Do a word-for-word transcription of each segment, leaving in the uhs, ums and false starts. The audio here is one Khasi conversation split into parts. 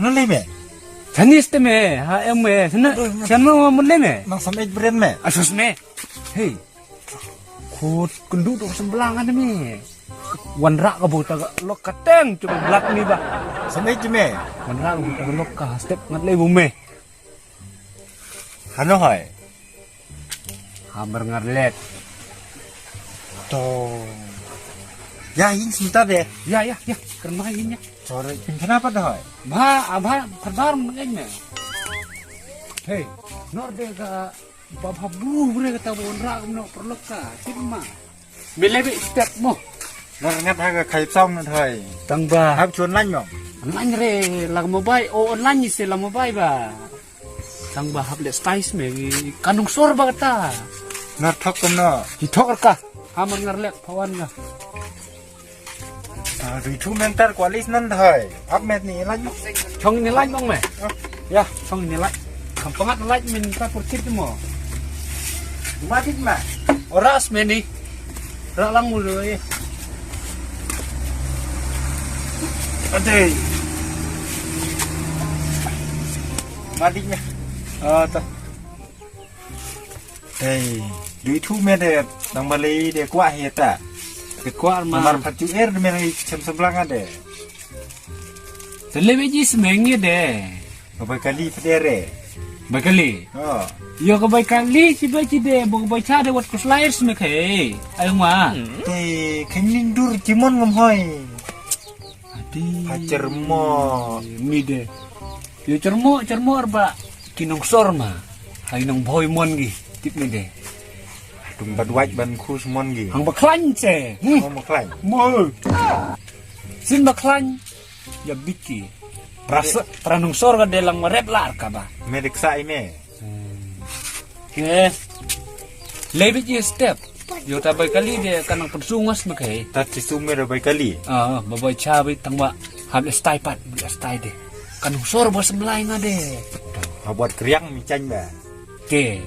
Hano lei me? Chinese te me, ha em me, sana, sana mo mo lei me? Nang samej brand me? Asus me. Hey. Khut kendu tu semblang ada me. Wanrah ka bota ka lok kateng cuba blak ni ba. Samej me? Wanrah ka bota ka lok ka step ngat lei bu me. Hano hai? Hamar ngar let. To. Ya, in sinta de. Ya, ya, ya. Kerma in ya. Sorry. Kenapa dah hai? Ba, aba, perbar mengenai. Hey, nor de ka, ba, ba, bu, bre kata bu nra ka no perlok ka. Sip ma. Bile bi step mo. Nor ngat ha ka khai saung na hai. Tang ba. Hap chun lain mo. Online re, la mobile. Oh, online ni se la mobile ba. Tang ba hap le spice me, kanung sor ba kata. Nor thok kum no. Ki thok ka. Hamar ngar lek pawan nga. Ah, dui thu meng tar kwalis nan thai. Ap met ni laj. Chong ni laj bang me. Ya, chong ni laj. Kam pangat laj men ta kurkit mo. Madit ma. Oras me ni. Ra lang mu lo eh. Adei. Madit me. Ah, ta. Hey, dui thu me de, nang balei de kwah he ta. De kwah ma. Mar phat ju er de me nang chem sablang de. Te lebe ji smeng ye de. Ba bai kali pdere. Bai kali. Oh. Yo ka bai kali si bai ji de, bo bai cha de wat kuslair sme khe. Ayo ma. Te khening dur jimon ngam hoi. Ati. Hacer mo. Mi de. Yo cermok, cermok ba ki nongsor ma. Hai nong bhoi mon gi. Tip ni de. Tung bad waj ban khus mon gi. Hang ba khlaiñ se. Hmm. Oh, ba khlaiñ. Mo. Sin ba khlaiñ. Ya biki. Prasa, pra nongsor ka de lang ma rep lar ka ba. Me dik sa i me. Hmm. Ke. Lebit ye step. Yo ta bai kali de kanang pensung as ma ke. Ta ti sum me da bai kali. Ah, ba bai cha bai tang ba. Hab le stai pat, le stai de. Kan sor ba semlai nga de. Ha buat kriang mi chang ba. Ke.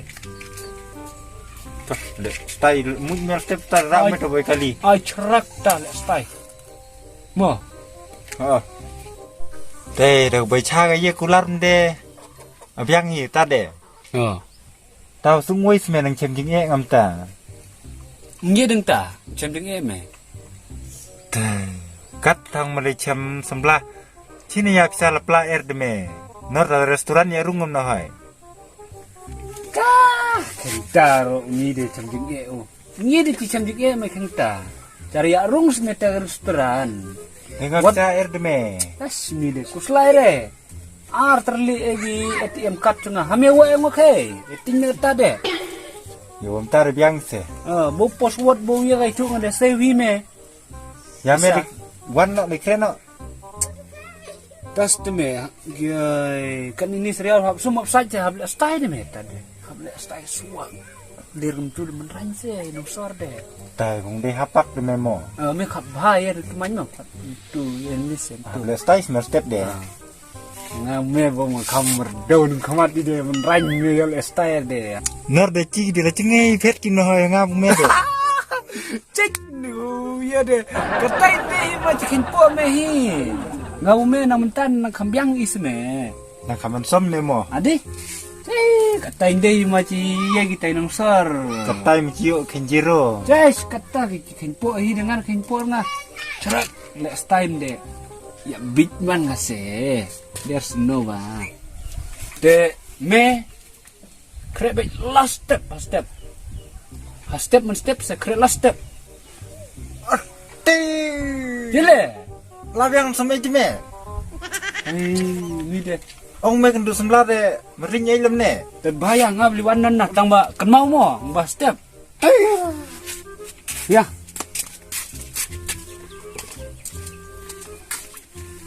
Ta le stai muj mer step ta ra me ta bai kali. Ai chrak ta le stai. Mo. Ha. Te da bai cha ga ye kular de. Abiang hi ta de. Oh. Tau sung wei smen nang chem jing e ngam ta. Ngi deng ta, chem jing e me. Te. Kat thang mali chem sembla. Chini ya pisa lapla er de me. Nor da restoran ya rung ngam na hai. Ka, kenta ro ngi de chem jing e o. Ngi de ti chem jing e me kenta. Char ya rung sme ta restoran. Ngam ta er de me. Tas mi de kuslai re. Ar terli egi A T M card chunga. Hame wa e ngo khe. E tin me ta de. Yo wam tar biang se. Ah, bo password bo ye kai chunga de se wi me. Ya me wan no le kre no. Tas te me. Gai kan ini serial hap sum hap saja hap le stai de me ta de. Hap le stai suang. Dir kum tu de menran se no sor de. Tai kong de hapak de me mo. Ah, me khap bha ye tu man no. Tu ye ni se tu. Hap le stai smer step de. Ah. Nga me bo ma kham merdo nung khamat di de menrang me yol estai de. Nor de chi de la chingei phet ki no hoy nga me de. Chek nu ya de. Katai de hi ma chikin po me hi. Nga me na mentan na kham biang is me. Na kham som ne mo. Adi. Chek katai de hi ma chi ya ki tai nong sor. Katai mi chi yo kenjiro. Chek katai ki ken po hi dengan ken po nga. Cherak le stai de. Ya bit man nga se. There's no ba. Te me kre be last step, last step. Ha step man step se kre last step. Ati. Jile. Labiang sampai jime. Ai, ni de. Ong me kendu sembla de mering ai lem ne. Te baya ngap liwan nan na tang ba kenmau mo, ba step. Ya.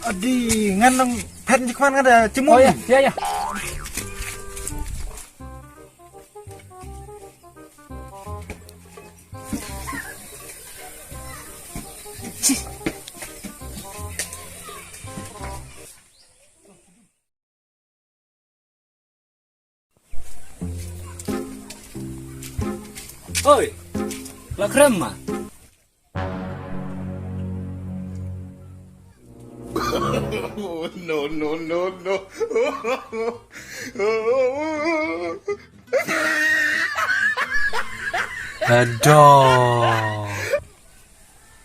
Adi ngan nang phet ni kwan ngada cimut. Oh ya, ya, ya. Oi, la krem ma. Oh, no, no, no, no. Ado.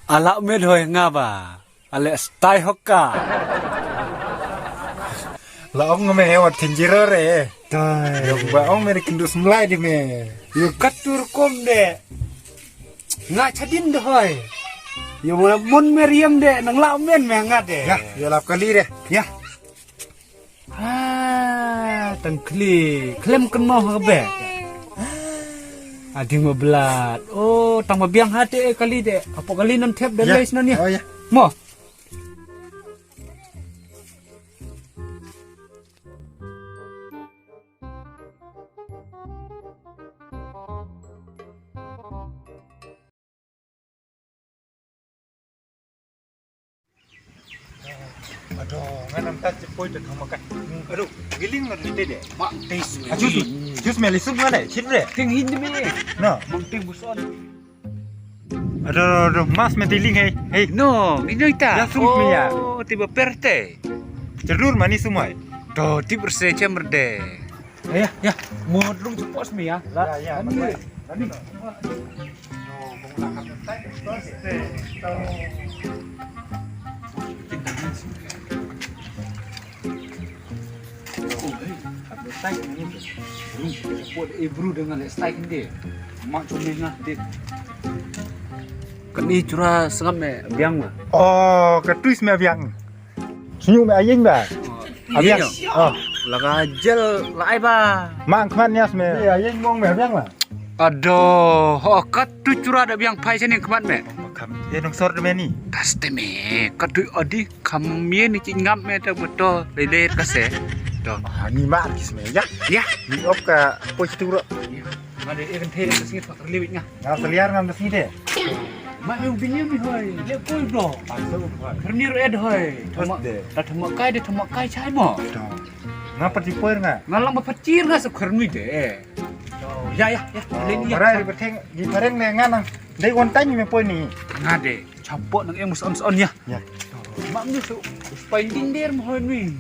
Ala umet hoi nga ba. Ale stai hoka. La ong me wat kynjiro re. Tai. Yo ba ong me kyndu smlai di me. Yo katur kom de. Nga chadin de hoi. Yo mo mon me riem de nang la men me nga de. Ya, yo lap kali de. Ya. Ah, tang kli, klem kan mau ha be. Ading ma blat. Oh, tang ma biang hati eh kali de. Apa kali nan thep de. Ya. Lais nan ya. Oh ya. Mo. Aduh, ngan nam tat jepoi tat hama kai. Aduh, giling ngan lite de. Mak tis. Ajus, jus me lisuk ngan de, chin de. Ting hin de me. No. Mang ting buson. Aduh, aduh, mas me tiling hei. Hei. No, minoi ta. Ya sum me ya. Oh, tiba perte. Cerdur mani sumai. To tip rse chem de. Ya, ya. Mo rung jepos me ya. Ya, ya. Ani. Ani. Kani chura sngap me biang ma. Oh, ka twist me biang. Sunyu me ayeng ba. Abiang. Oh. Laga jel lai ba. Mang khmat nias me. Ayeng mong me abiang ba. Ado, ho kat tu chura da biang phai sini khmat me. Kam ye nong sor de me ni. Kaste me, kat tu adi kam ye ni chingam me ta beto lele kase. To. Ah, ni ma kis me ya. Ya. Ni op ka poi situ ro. Ngade e kan thele kasi tak liwit nga. Nga seliar ngam kasi de. Ma eu bini mi hoi, le koi do. Aso hoi. Kerni ro ed hoi. Thama de. Ta thama kai de thama kai chai mo. Nga pati poi nga. Nga lang ba pati nga sa kerni de. Ya ya ya. Leni ya. Marai di pereng di pereng ne nga nang. Dei wan tani me poi ni. Ngade. Chapo nang em son son ya. Ya. Mak ni su spending der mo hoi ni.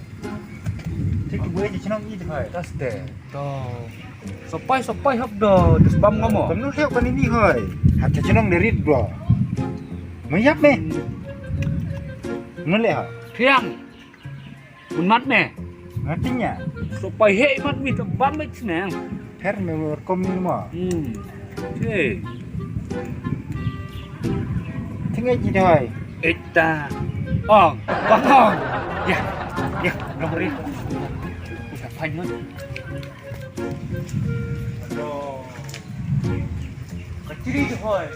Tik tu boleh di chnong i de hoi. Taste. To. Sopai sopai hok do dus bam ngamo. Kam nu hok kan ini hoi. Hat chnong de rit do. Mayap me. Nu le ha. Thiang. Mun mat me. Ngatinya. Sopai he mat mi to bam me chnang. Her me wor kom ni mo. Hmm. Che. Thingai ji doi. Eta. Ong. Bang ong. Ya. Ya. Long ri. Udah panjang. Aduh. Kecil itu hoi.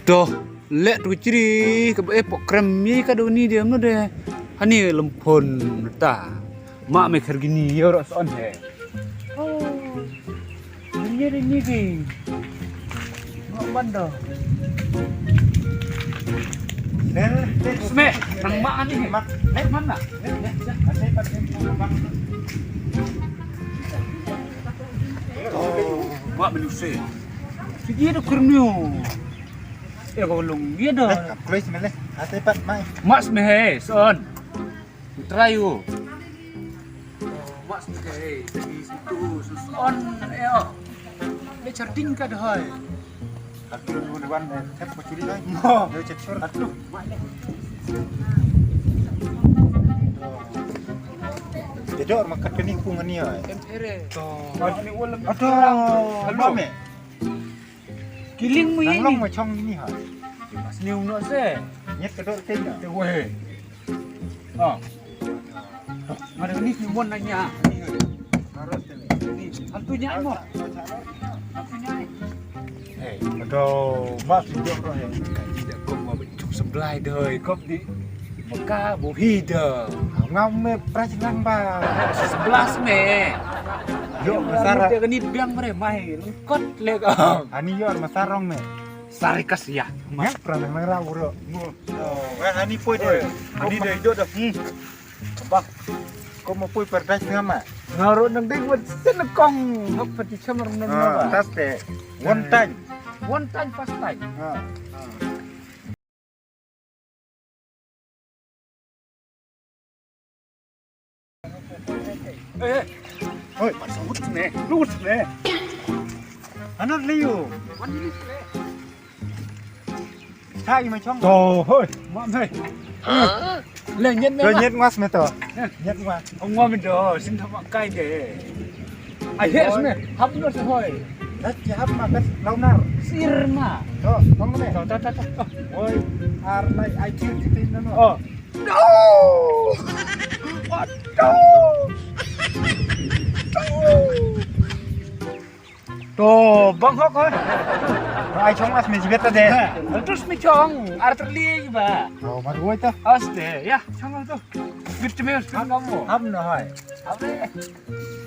Tuh. Leh tu chiri ka ba e pok krem ye ka do ni de mno de. Hani lempon ta. Ma me kher gini ye ro son he. Oh. Ni de ni de. Ma bando. Sme nang ma ani he. Ma mana? Oh, ma menu se. Sigi do kurniu. Eh, ko long ye do. Kap kris mele. Ate pat mai. Mas me he son. Try u. Mas me he. Sigi situ son. Eh, oh. Le charding ka doi. Atu nu dewan eh tep ko chiri doi. Mo. Le chep sur atu. Jedor makat kini pung ani ai. Em ere. To. Atu. Atu. Atu. Atu. Kiling mu nang long ma chong ni ha. Mas ni ung no se. Nyet ka dor te na. Te we. Ah. Mari ni ni mon na nya. Ni hantu nya mo. Hantu nya. Eh, ado mas ni dok ro he. Ka ida kom ma chuk seblai doi kom di. Maka buhi de. Ngam me praj lang ba. Sebelas me. Yo masara. Te kani biang mere mai lengkot le ka. Ani yo masarong me. Sarikas ya. Ya pran nang ra uro. Oh, ani poi de. Ani de do de. Hmm. Ba. Ko mo poi paradise ngama. Ngaro nang dei wat sen kong. Hok pati chamar nang ba. Tas te. One time. One time first time. Ha. Eh, eh. Hoi, pat sa wut ne. Wut ne. Anot liu. Wan ni ne. Cha i ma chong. To, hoi. Ma me. Le nyet me. Le nyet ngas me to. Nyet ngas. Ong wa me do, sin thama kai de. Ai he me. Hap no se hoi. Lat ki hap ma kat launar. Sir ma. To, tong me. To, to, to, to. Hoi. Ar lai ai kiu ti tin no. Oh. No! What? No! No! To, bang hok hoi. Ai chong as me jibet ta de. Terus me chong, ar terli ba. Oh, mar woi ta. As de, ya, chong tu. Bit me, bit kamu. Am no hoi. Abe.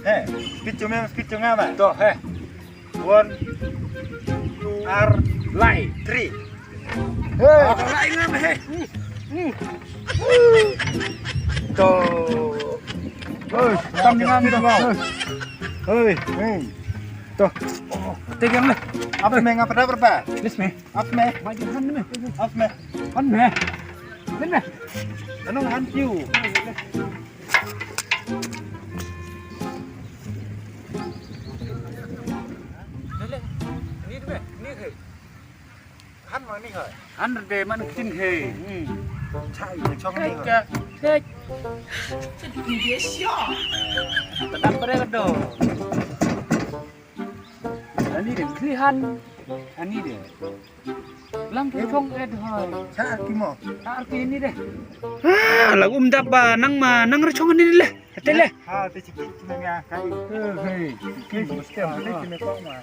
Eh, bit me, bit chong ba. To, eh. One, two, ar, lai, three. Hey. Ar, lai ngam, hey. Hmm. Hmm. To. Hoi, tam ngam, tam ngam. Hoi, hoi. To. Oh, te yang le. Apa me ngapa dah berapa? Lis me. Apa me? Mai di han me. Apa me? Han me. Lis me. Anu han piu. Han ma ni hoi. Han de man kin he. Hmm. Chai ye chong ni hoi. Chai. Tadam pre do. Ani de kli han. Ani de. Lang ki chong ed hoi. Cha ki mo. Cha ki ni de. Ah, lagu um dap ba nang ma nang re chong ni le. Te le. Ha, te chiki chini ya kai. Eh, hei. Ki mo stem te chini ko ma.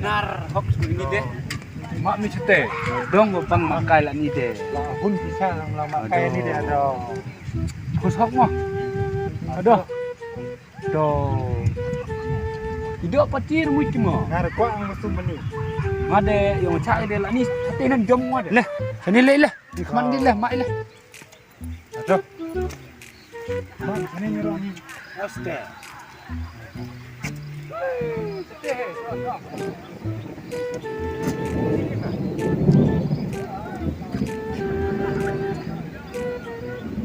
Nar hok ni de. Ma mi chete. Dong bang ma kai la ni de. La hun pisa la ma kai ni de do. Khus hok mo. Ado. Do. Ido patir mu ki mo. Ngar kwa ang musu mani. Ma de yong cha de la ni chete nan jom mo de. Le. Sani le le. Di khman di le ma le. Aduh. Bang, sini nyerang ni. Aste.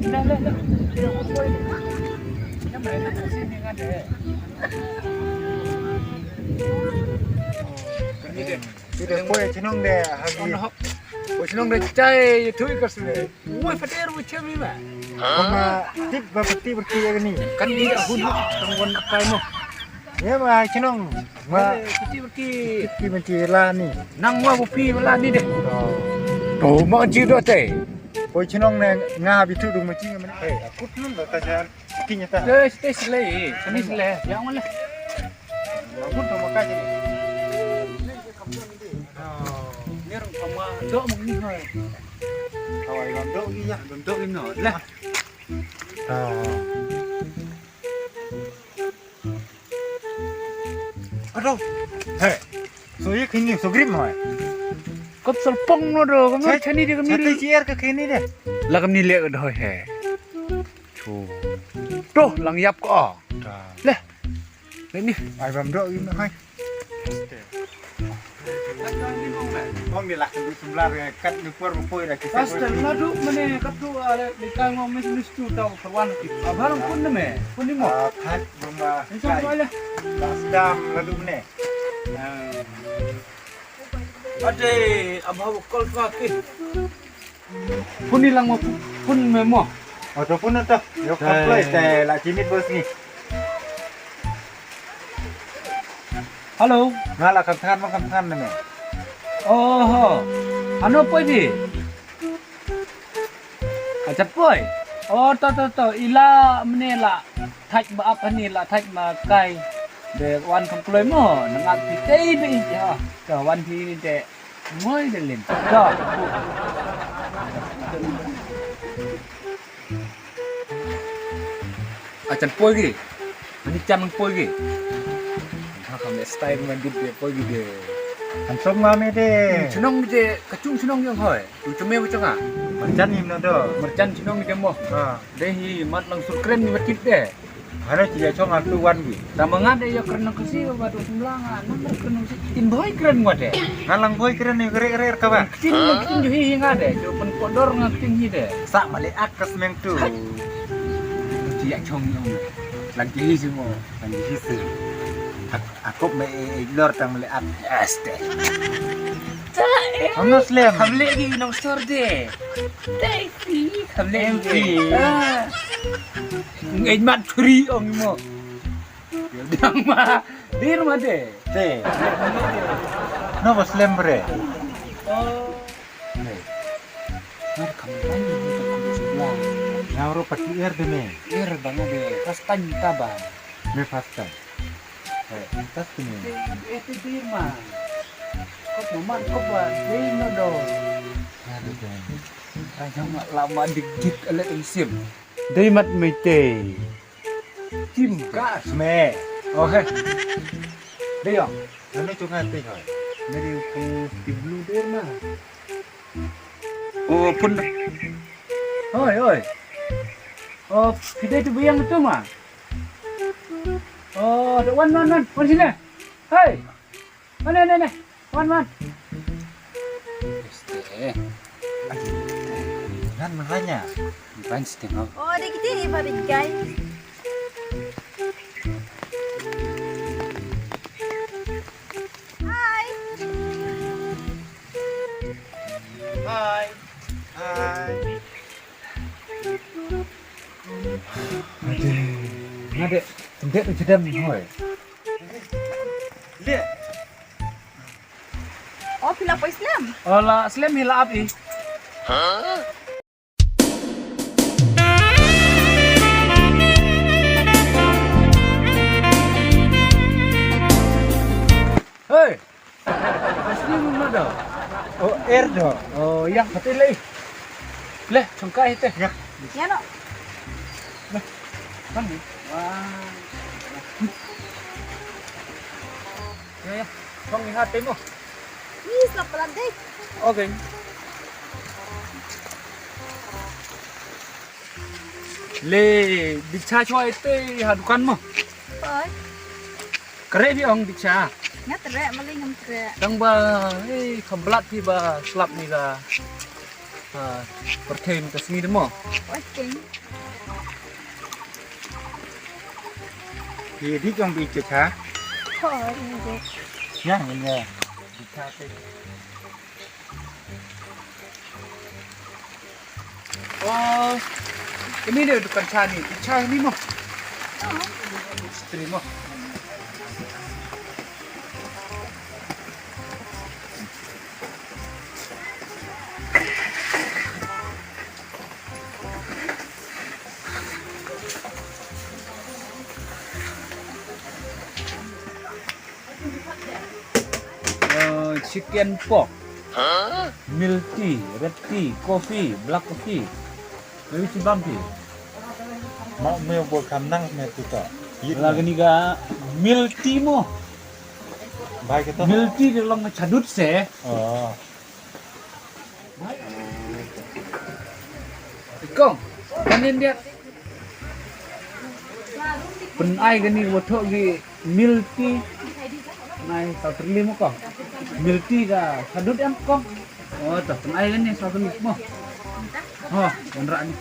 Dah, dah, dah. Ini deh. Ti de poi chnong de hagi. Poi chnong de chai thui ka sule. Woi pater woi chemi ma. Mama tip ba pati berki ya ni. Kan ni dah hun tang wan kai mo. Ya ba chnong. Ma pati berki. Ti menti la ni. Nang wa bu pi la ni de. To ma ji do te. Poi chnong ne nga bitu du ma ji nga mani. Hei, akut nun da ta jan. Kinya ta. Te te sile. Sani sile. Yang mana? Bangun sama kaja ni. Ni orang sama dok mung ni hoi. Kawai lam dok ni ya, lam dok ni no. Lah. Aduh. Hei. So ye khini so grip hoi. Kop sol pong no do, kop chani de kami. Chate chiar ka khini de. La kami le ka hoi he. Chu. Tuh lang yap ko. Leh. Leh ni. Ai bam dok ino hai. Ong ni lah du semblar kat ni por mo poi dah kita. Pastor la du mane kat du ale ni ka ngom ni stu tau perwan ki. Abarang pun ne me. Pun ni mo. Kat rumah. Insya Allah lah. Pastor la du mane. Ade abha kol fa ki. Phone ni lang mo, phone me mo. Oh, to phone to. Yo, eh, kam play te la chimit bos ni. Hello. Nga la kam than ma kam than ne me. Oh ho. Ano poi di? Acha poi. Oh to to to ila mne la thach ba ap hani la thach ma kai. De wan kam kloi mo nang ap ti tei be ja. To wan ti ni te. Moi de lim. Da. Achan poi gi. Ani chan poi gi. Ha kam style man dit de poi gi de. An song ma me de. Chnong de kachung chnong yang hoi. Tu chme bu changa. Merchan im na do. Merchan chnong de mo. Ha. De hi mat lang sur kren ni mat kit de. Hana ci ya chong aku wan bi. Tang ba nga de ïa kren nang Khasi ba tu semla nga nang kren nang Khasi. Tin bhoi kren nga de. Nga lang bhoi kren ni kre kre ka ba. Tin tin ju hi hi nga de. Ju pen kodor nga tin hi de. Sa male ak ka semeng tu. Ci ya chong ni ong. Lang ci hi si mo. Lang ci hi si. Ak-, aku me ignore tang male ak. Este. Ang slem. Hamle gi nong sor de. Thank you. Hamle gi. Ah. Ngai mat free ong mo. Dang ma. Dir ma de. Te. No ba slem bre. Oh. Ne. Mar kam kan ni ta kum sibla. Nga ro pati er de me. Er ba nga de. First time ta ba. Me first time. Eh, tas tu me. Te, eh, te dir ma. Kop ma, kop ba. Dei no do. Nga de de. Rajang ma lama dik dik alet ing sim. Dei mat me te. Tim ka sme. Oh, he. Dei ong. Nanu chunga te hoi. Nari ku ti blue door na. Oh, pun. Hoi, hoi. Oh, pidai tu biang tu ma. Oh, the one, one, one. One sini. Hei. Mana, mana, mana? Wan, wan. Este. Ngan menanya. Ban sting. Oh, ada kita ni pada guys. Hai. Hai. Hai. Ade. Ngade. Ndet tu jedam hoi. Le. Oh, phi la poi slem? Oh, la slem hi la ap i. Hey. Slem ma da. Oh, er da. Oh, ya, hati le. Le, chungkai te. Ya. Ya no. Le. Kan ni. Wah. Ya, ya. Kong ni ha te mo. Ni sa pala dei. Okay. Le, dikcha choi te ha dukan mo. Oi. Kre bi ong dikcha. Nga tre mali ngam tre. Tang ba, eh, kham blat phi ba slap ni ga. Ah, perthen ka sngi de mo. Oi, keng. Ye dik ong bi cha cha. Ho, ye dik. Ya, ya. Bi cha te. Oh, ini dia dukan cha ni. Bi cha ni mo. Istri mo. Eh, chicken pork, milk tea, red tea, coffee, black coffee. Maybe chibam tea. Ma me bo kam nang me tu ta. Lagani ga milk tea mo. Bai ke to. Milk tea de long chadut se. Oh. Kong, kanin dia. Pynai kani watho gi milk tea. Nai saw tylli mo kong. Milk tea da sadut em kong. Oh, to pynai kani saw tylli mo. Oh, wanrah ni.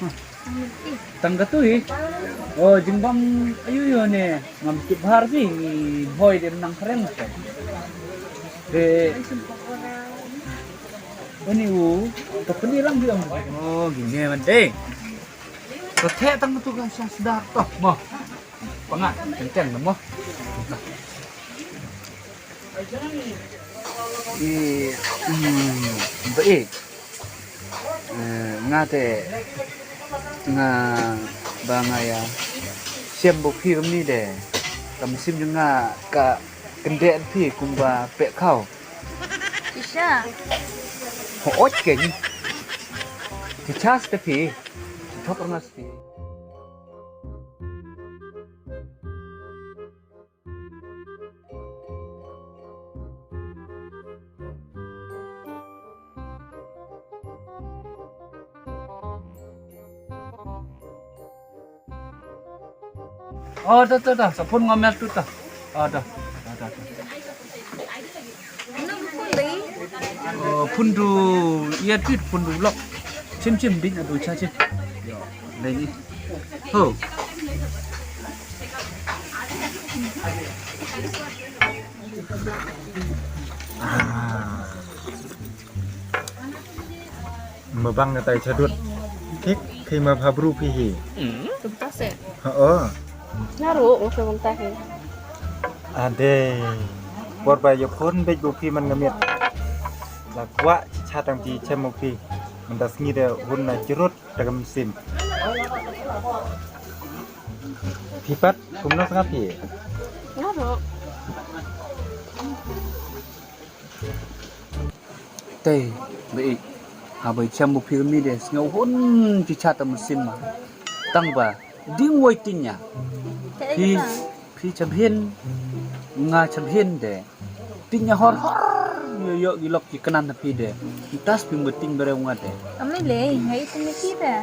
Oh. Tang katu hi. Oh, jingbam ayu yo ne. Ngam tip har si ni boy dem nang kren. De. Ani u, to peni lang di om. Oh, gini man de. To te tang tu kan sang sedar to. Mo. Pangat, kenceng mo. I, hmm, baik. Eh, nga te nga ba nga ïa shem bok phi kumne de. Kam sim jong nga ka kyndeh phi kumba peh khaw. Shisha. Ho ot ken. Shisha ste phi. Thok nga ste. Oh, da, da, da. Sa phone nga mel tu ta. Oh, da. Da, da, da. Oh, phone du, ïa, tu phone du lok. Chim, chim, ding adu cha chim. Yo, dai ni. Ho. Ah. Mabang nga tai chadut. Thik, khi ma pha bru phi hi. Kumta se. Ha, oh. Nga ruh, nga kumta hi. Ade. Por ba ïa phone bej bu phi man nga miet. La kwah cha tang phi chem mo phi. Mynta sngi de hun na chirut ta kam sim. Phi pat, kumno sngap phi? Nga ruh. Tei, ba ik. Haba i chem bu phi mi de, sngew hun chi chat am sim ma. Tang ba, ding wai tin ya. Phi, phi chem hin, nga chem hin de. Tin ya hor hor, yo yo gi lok ki knan na phi de. Tas phi mu tin bare nga de. Am le, nga i tin ki de.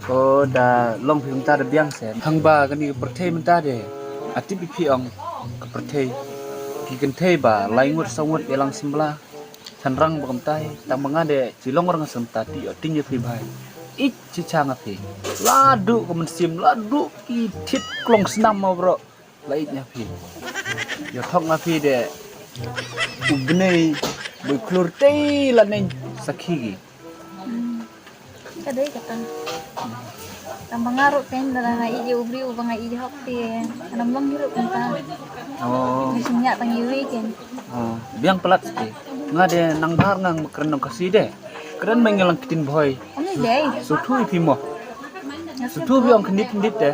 Ko da long phi mynta da biang se. Hang ba kani ka pyrthei mynta de. Ati pi phi ong ka pyrthei. Ki kynthei ba lai ngut saw ngut ïa lang sembla. Chan rang ba kumtai. Tang ba nga de chi long rang sem ta ti o tin ïa phi bai. Ich chi chang a phi. La du ka mynsiem, la du ki thit klong snam ma bro. La ïeit ïa phi. Ïa thok nga phi de. U bnei bui klur tei la neng sakhi gi. Ka dei kata. Tang ba nga ruh ken da nga ïeit ïa u briew uba nga ïeit hok te. Ka nam long hi ruh kumta. Oh. Ni sing ïa tang ïa wei ken. Oh. Biang palat te. Nga de nang bar ngang ma kren nong Khasi de. Kren ma ngi lang kitin bhoi. Ani dei. Suthu ïa phi mo. Suthu phi ong khnit khnit de.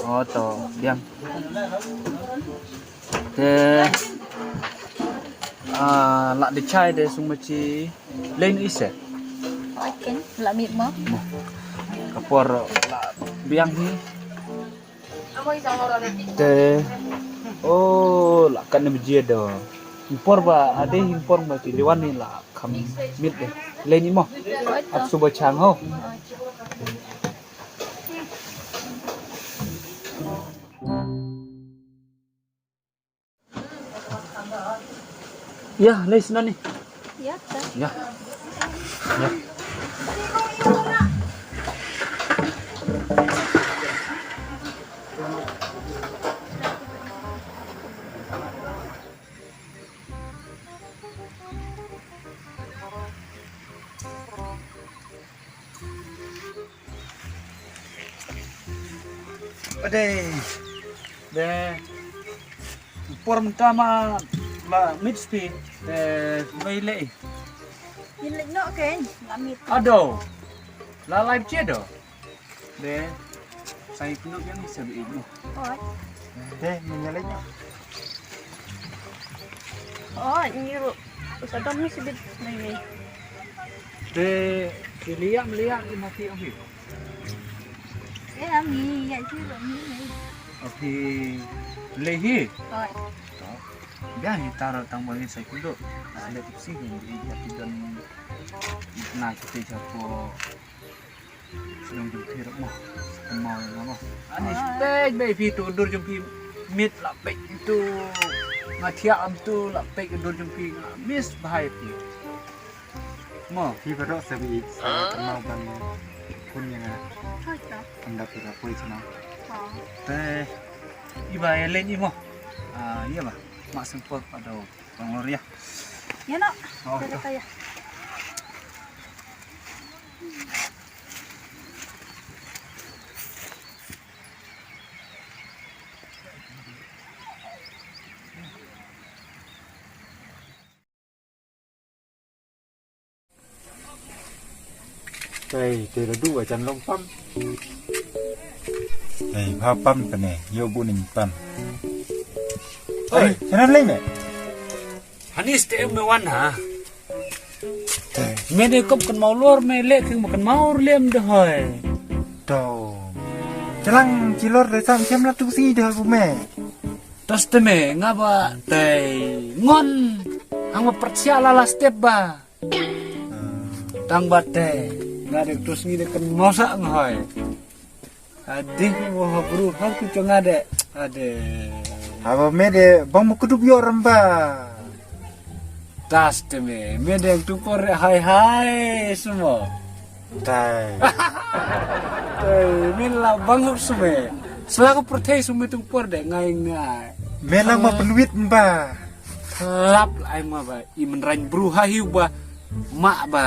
Oh to, biang. Te, ah, la de chai de sung ma chi. Lein ise. Oken, la mit mo. Mo. Ka por la biang hi. Te, oh, la kan ne bjie do. Por ba ade hin por ma ki liwan ni la kam mit de. Lein mo. Ap suba chang ho. Ya, lei sna ni. Ya, ta. Ya. Ya. Ade. De. Por mynta ma la mit spi. De, mei lei. Yin lek nok ken, la mit. Ado. La live che do. De. Sai kunu yang ni sabi ibu. Oi. De, menyalek nok. Oi, ini ru. Usadom ni sibit lagi. De, liak meliak di mati ohi. Eh, ami, ya, sih, lo, mi, mi. Ohi lehi. Oi. To. Biang hi taro tang bangin sai kundo. Ada tipsi ni, ya, tidak ni. Na, kita siapa? Sdang jong phi ruh mo. Kynmaw ïa nga mo. Ani spek bei phi tu dur jong phi. Mit la pek tu. Nga thiah am tu la pek dur jong phi. Nga miss bha ïa phi. Mo. Phi ba dok sa bi sa kynmaw ban pun ïa nga. Hoi to. Ynda phi la poi shnong. Te. Iba ïa len i mo. Ah, ïa ba. Mak sempor pada Bangalore ïa. Ïa no. Oh, ïa to. Tei, tei la duh ba jan long pam. Tei, ba pam kane, ïoh bu ning pam. Oi, oi, sana lei me. Hani ste me wan ha. Tei. Me de kop kan mau lor me le king makan mau lem de hoi. Tau. Chalang chilor de sam chem la tu si de bu me. Tas te me nga ba tei ngon. Ang ba persia la la step ba. Tang ba te nga dek tus ngi dek kan mosa nga hoi. Adeh mo ha bru ha tu chonga de. Adeh. Haba me de bang mo kudup yo ramba. Das te me, me de tu por hai hai sumo. Tai. Tai, me la bang hok sume. Selaku perthei sume tu por de ngai ngai. Me lang ma penwit mba. Lap ai ma ba i menrain bru ha hiu ba. Mak ba.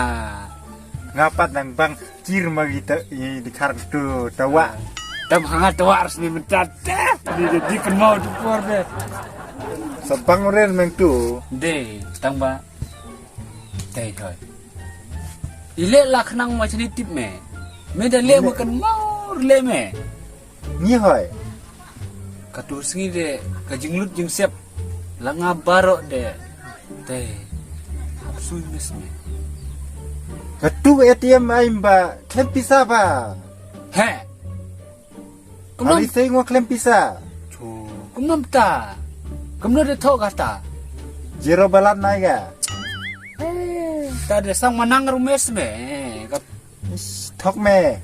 Ngapat nang bang kir ma kita i di kar tu tawa. Tam hanga tawa ras ni mentat. Ni di kan mau tu por de. Sabang ren meng tu. De, tang ba. Tei hoi. Ile la khnang ma chini tip me. Me da le ma kan mau le me. Ngi hoi. Ka tu sngi de ka jinglut jingsep. La nga baro de. Te. Hap sui mes me. Ka tu A T M ai mba klem pisa ba. He. Kumno? Ari sei ngwa klem pisa. Chu. Kumno ta. Kumno de thok kata. Zero balance nai ga. Ta de sang manang rumes me. Ka Thok me.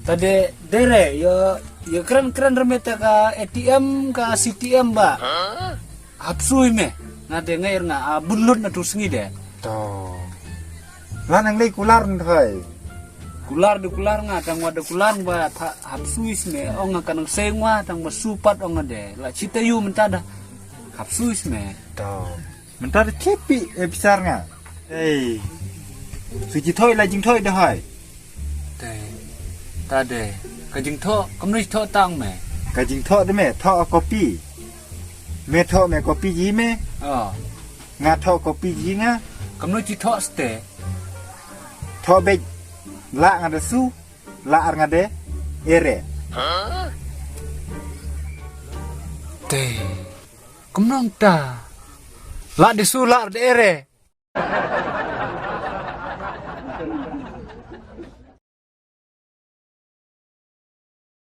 Tade dere yo yo kren kren reme ta ka A T M ka C T M ba. Hap sui me. Nga de ngai nga a bunlut na tu sngi de. To. Lan ang lei kular ndhai. Kular de kular nga tang wa de kular ba hap sui me ong nga kanang sengwa tang ba supat ong de la chita yu mentada. Hap sui me. To. Mentar chepi e bisar nga. Ei. Su ji thoi la jing thoi de hai. Te. Ta de. Ka jing tho, kam ni tho tang me. Ka jing tho de me, tho a kopi. Me tho me kopi ji me. Oh. Nga tho kopi ji nga. Kam ni ji tho ste. Tho be. La nga de su, la ar nga de. Ere. Te. Kumno ta. La de su la de ere.